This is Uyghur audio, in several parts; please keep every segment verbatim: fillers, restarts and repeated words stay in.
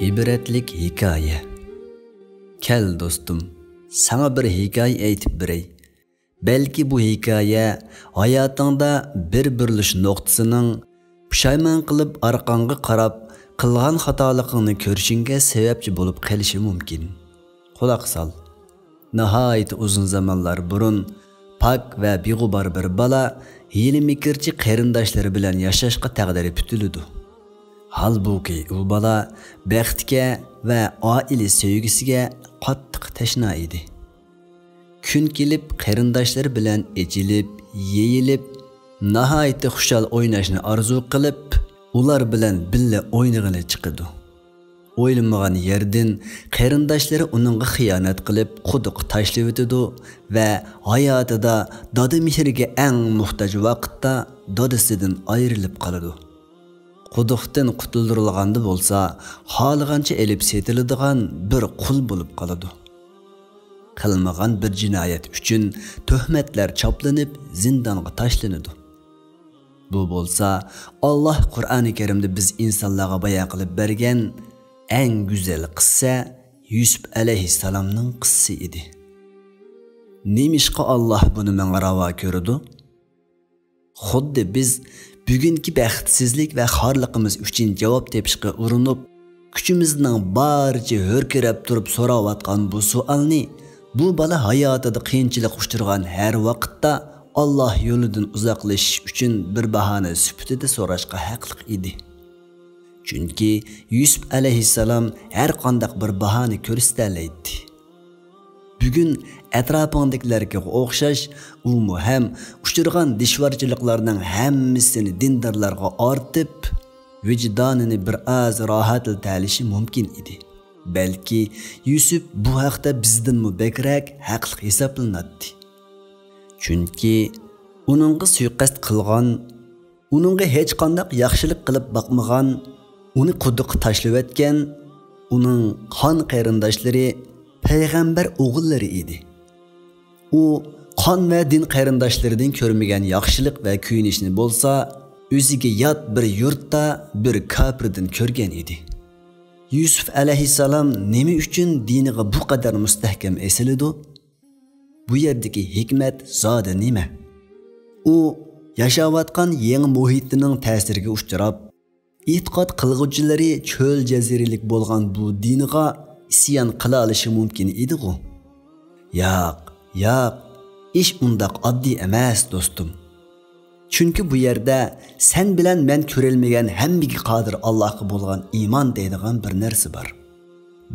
ئىبرەتلىك ھېكايە. كەل، دوستۇم، ساڭا بىر ھېكايە ئېيتىپ بېرەي. بەلكى بۇ ھېكايە ھاياتىڭدا بىر بۇرۇلۇش نۇقتىسىنىڭ پۇشايمان قىلىپ ئارقاڭغا قاراپ قىلغان خاتالىقىڭنى كۆرۈشۈڭگە سەۋەبچى بولۇپ قېلىشى مۇمكىن. قۇلاق سال. ناھايىتى ئۇزۇن زامانلار بۇرۇن پاك ۋە بىغۇبار بىر بالا ھىيلە-مىكىرچى قېرىنداشلىرى بىلەن ياشاشقا تەقدىرى پۈتۈلىدۇ. ھالبۇكى، ئۇ بالا بەختكە ۋە ئائىلە سۆيگۈسىگە قاتتىق تەشنا ئىدى. كۈن كېلىپ، قېرىنداشلىرى بىلەن ئېچىلىپ، يېيىلىپ، ناھايىتى خۇشال ئويناشنى ئارزۇ قىلىپ، ئۇلار بىلەن بىللە ئوينىغىلى چىقىدۇ. ئويلىمىغان يەردىن قېرىنداشلىرى ئۇنىڭغا خىيانەت قىلىپ، قۇدۇققا تاشلىۋېتىدۇ ۋە ھاياتىدا دادا مېھرىگە ئەڭ موھتاج ۋاقىتتا دادىسىدىن ئايرىلىپ قالىدۇ. قۇدۇقتىن قۇتۇلدۇرۇلغاندا بولسا، خالىغانچە ئېلىپ سېتىلىدىغان بىر قۇل بولۇپ قالىدۇ. قىلمىغان بىر جىنايەت ئۈچۈن تۆھمەتلەر چاپلىنىپ، زىندانغا تاشلىنىدۇ. بۇ بولسا، ئاللاھ قۇرئانى كەرىمدە بىز ئىنسانلارغا بايان قىلىپ بەرگەن ئەڭ گۈزەل قىسسە، يۈسۈپ ئەلەيھىسسالامنىڭ قىسسىسى ئىدى. نېمىشقا ئاللاھ بۇنى ماڭا راۋا كۆرىدۇ؟ خۇددى بىز بۈگۈنكى بەختسىزلىك ۋە خارلىقىمىز ئۈچۈن جاۋاب تېپىشقا ئۇرۇنۇپ، كۈچىمىزنىڭ بارىچە ھۆركىرەپ تۇرۇپ سوراۋاتقان بۇ سوئالنى، بۇ بالا ھاياتىدا قىيىنچىلىققا ئۇچرىغان ھەر ۋاقىتتا ئاللاھ يولىدىن ئۇزاقلىشىش ئۈچۈن بىر باھانە سۈپىتىدە سوراشقا ھەقلىق ئىدى. چۈنكى يۈسۈپ ئەلەيھىسسالام ھەر قانداق بىر باھانە كۆرسىتەلەيتتى. بۈگۈن ئەتراپىڭدىكىلەرگە ئوخشاش ئۇمۇ ھەم ئۇچرىغان دىشۋارچىلىقلارنىڭ ھەممىسىنى دىندارلارغا ئارتىپ، ۋىجدانىنى بىر ئاز راھەتلىتەلىشى مۇمكىن ئىدى. بەلكى يۈسۈپ بۇ ھەقتە بىزدىنمۇ بەكرەك ھەقلىق ھېسابلىناتتى. چۈنكى ئۇنىڭغا سۇيىقەست قىلغان، ئۇنىڭغا ھېچقانداق ياخشىلىق قىلىپ باقمىغان، ئۇنى قۇدۇققا تاشلىۋەتكەن ئۇنىڭ قان قېرىنداشلىرى پەيغەمبەر ئوغۇللىرى ئىدى. ئۇ قان ۋە دىن قېرىنداشلىرىدىن كۆرمىگەن ياخشىلىق ۋە كۆيۈنۈشنى بولسا، ئۆزىگە يات بىر يۇرتتا بىر كاپىردىن كۆرگەن ئىدى. يۈسۈپ ئەلەيھىسسالام نېمە ئۈچۈن دىنىغا بۇ قەدەر مۇستەھكەم ئېسىلىدۇ؟ بۇ يەردىكى ھېكمەت زادى نېمە؟ ئۇ ياشاۋاتقان يېڭى مۇھىتىنىڭ تەسىرىگە ئۇچراپ، ئېتىقاد قىلغۇچىلىرى چۆل جەزىرىلىك بولغان بۇ دىنغا ئىسيان قىلالىشى مۇمكىن ئىدىغۇ؟ ياق، ياق، ئىش ئۇنداق ئاددىي ئەمەس، دوستۇم. چۈنكى بۇ يەردە سەن بىلەن مەن كۆرەلمىگەن ھەممىگە قادىر ئاللاھقا بولغان ئىمان دەيدىغان بىر نەرسە بار.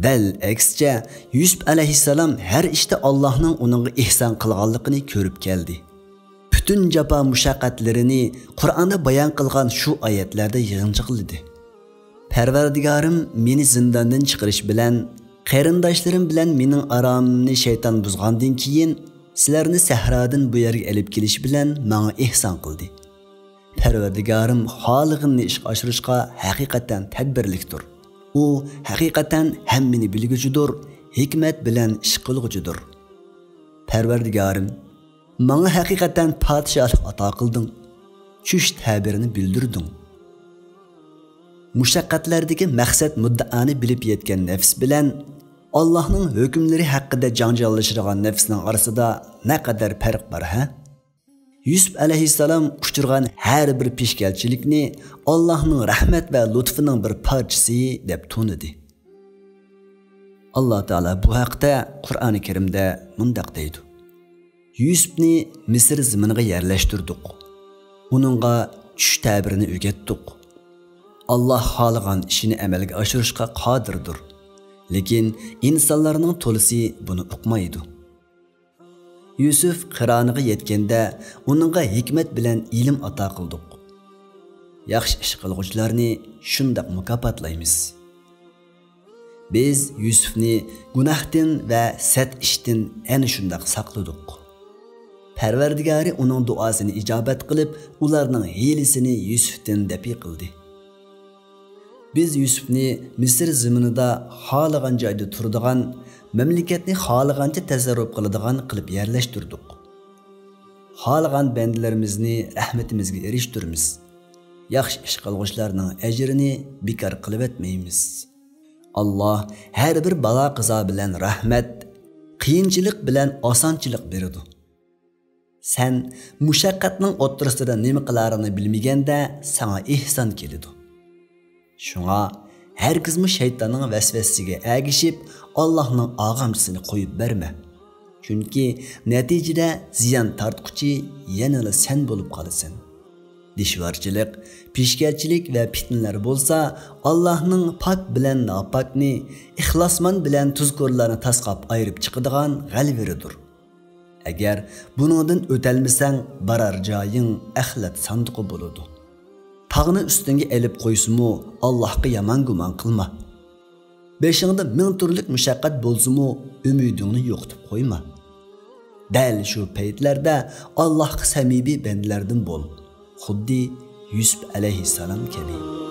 بەل ئەكسىچە، يۈسۈپ ئەلەيھىسسالام ھەر ئىشتا ئاللاھنىڭ ئۇنىڭغا ئېھسان قىلغانلىقىنى كۆرۈپ كەلدى. پۈتۈن جاپا مۇشەققەتلىرىنى قۇرئاندا بايان قىلغان شۇ ئايەتلەردە يىغىنچاقلىدى. پەرۋەردىگارىم مېنى زىنداندىن چىقىرىش بىلەن، قېرىنداشلىرىم بىلەن مېنىڭ ئارامىمنى شەيتان بۇزغاندىن كېيىن، سىلەرنى سەھرادىن بۇ يەرگە ئېلىپ كېلىش بىلەن ماڭا ئېھسان قىلدى. پەرۋەردىگارىم خالىغىنىنى ئىشقا ئاشۇرۇشقا ھەقىقەتەن تەدبىرلىكتۇر. ئۇ ھەقىقەتەن ھەممىنى بىلگۈچىدۇر، ھېكمەت بىلەن ئىش قىلغۇچىدۇر. پەرۋەردىگارىم، ماڭا ھەقىقەتەن پادىشاھلىق ئاتا قىلدىڭ. چۈش تەبىرىنى بىلدۈردۈڭ. مۇشەققەتلەردىكى مەقسەت مۇددىئانى بىلىپ يەتكەن نەپس بىلەن ئاللاھنىڭ ھۆكۈملىرى ھەققىدە جاڭجاللىشىدىغان نەپسنىڭ ئارىسىدا نەقەدەر پەرق بار، ھە؟ يۈسۈپ ئەلەيھىسسالام ئۇچرىغان ھەر بىر پېشكەلچىلىكنى ئاللاھنىڭ رەھمەت ۋە لۇتفىنىڭ بىر پارچىسى دەپ تونۇدى. ئاللا تائالا بۇ ھەقتە قۇرئانى كەرىمدە مۇنداق دەيدۇ: يۈسۈپنى مىسىر زېمىنىغا يەرلەشتۈردۇق. ئۇنىڭغا چۈش تەبىرىنى ئۆگەتتۇق. ئاللا خالىغان ئىشىنى ئەمەلگە ئاشۇرۇشقا قادىردۇر. لېكىن ئىنسانلارنىڭ تولىسى بۇنى ئۇقمايدۇ. يۈسۈپ قىرانىغا يەتكەندە، ئۇنىڭغا ھېكمەت بىلەن ئىلىم ئاتا قىلدۇق. ياخشى ئىش قىلغۇچىلارنى شۇنداق مۇكاپاتلايمىز. بىز يۈسۈپنى گۇناھتىن ۋە سەت ئىشتىن ئەنە شۇنداق ساقلىدۇق. پەرۋەردىگارى ئۇنىڭ دۇئاسىنى ئىجابەت قىلىپ، ئۇلارنىڭ ھىيلىسىنى يۈسۈپتىن دەپئى قىلدى. بىز يۈسۈپنى مىسىر زېمىنىدا خالىغان جايدا تۇرىدىغان، مەملىكەتنى خالىغانچە تەسەررۇپ قىلىدىغان قىلىپ يەرلەشتۈردۇق. خالىغان بەندىلىرىمىزنى رەھمىتىمىزگە ئېرىشتۈرىمىز. ياخشى ئىش قىلغۇچىلارنىڭ ئەجرىنى بىكار قىلىۋەتمەيمىز. ئاللا ھەر بىر بالا-قازا بىلەن رەھمەت، قىيىنچىلىق بىلەن ئاسانچىلىق بېرىدۇ. سەن مۇشەققەتنىڭ ئوتتۇرىسىدا نېمە قىلارىڭنى بىلمىگەندە ساڭا ئېھسان كېلىدۇ. شۇڭا ھەرگىزمۇ شەيتاننىڭ ۋەسۋەسىسىگە ئەگىشىپ، ئاللاھنىڭ ئاغامچىسىنى قويۇپ بەرمە. چۈنكى نەتىجىدە زىيان تارتقۇچى يەنىلا سەن بولۇپ قالىسەن. دىشۋارچىلىق، پېشكەلچىلىك ۋە پىتنىلەر بولسا ئاللاھنىڭ پاك بىلەن ناپاكنى، ئىخلاسمەن بىلەن تۇزكورلارنى تاسقاپ ئايرىپ چىقىدىغان غەلۋىرىدۇر. ئەگەر بۇنىڭدىن ئۆتەلمىسەڭ، بارار جايىڭ ئەخلەت ساندۇقى بولىدۇ. تاغنى ئۈستۈڭگە ئېلىپ قويسىمۇ، ئاللاھقا يامان گۇمان قىلما. بېشىڭدا مىڭ تۈرلۈك مۇشەققەت بولسىمۇ، ئۈمىدىڭنى يوقىتىپ قويما. دەل شۇ پەيتلەردە ئاللاھقا سەمىمىي بەندىلەردىن بول، خۇددى يۈسۈپ ئەلەيھىسسالام كەبى.